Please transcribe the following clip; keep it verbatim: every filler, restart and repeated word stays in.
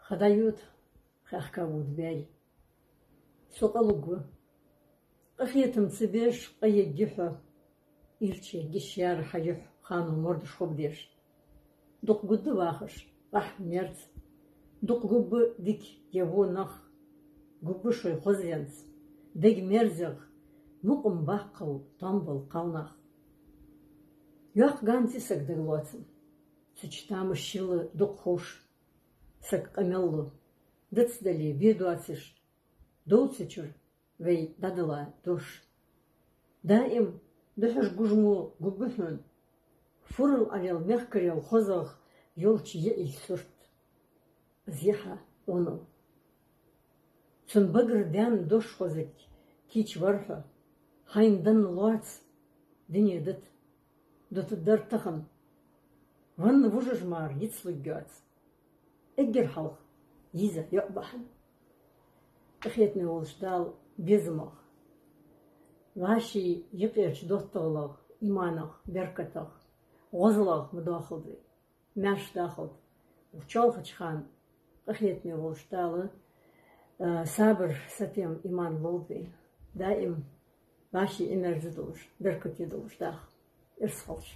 Хада йода, хехка вода баьи. Со къа лургва. Къахетам ца беш къа ергья хьо. Ирча гиш яр хьа юхь, ханал мордаш хургдеш. Дукха гургда вахаш къахьа мерза. Дукха гургба дика е во нах. Гургба шоай хоза янз. Дег мерзех мукъам баккхал томбал кхалнах. Йоккха ганз я саг дагалоацам. Цу чу тамаш шийла дукха ховш. Саг къамаьл лу. Дац дале, бе доацаш. Довцачура вай дӀадала дош. Даим духьаш гуш мо гургба хьона. Фурал Ӏалел, мехкарел хозагӀа йолча йиӀий сурт. Из я хьа онал. Цун багара даьнна дош хозаг кийча вар хьо. Хьайна данна лоац, дуне дита. Дутаргдар тахан. Ванна вужаш мара йицлургйоац. Эггара хьалха йиза йоӀ бахьан. Къахетаме волча Дала безамах, вӀаший юкъерча доттагӀалагӀа иманах, беркатах, гӀозалагӀа ма доахалда вай. Маьрша дахалда. Укх чоалхача хана къахетаме волча Дала, а, сабар, сатем, иман лолда вайна. Даим вӀаший Ӏимерза долаш, беркате долаш даха. Эрсхалаш.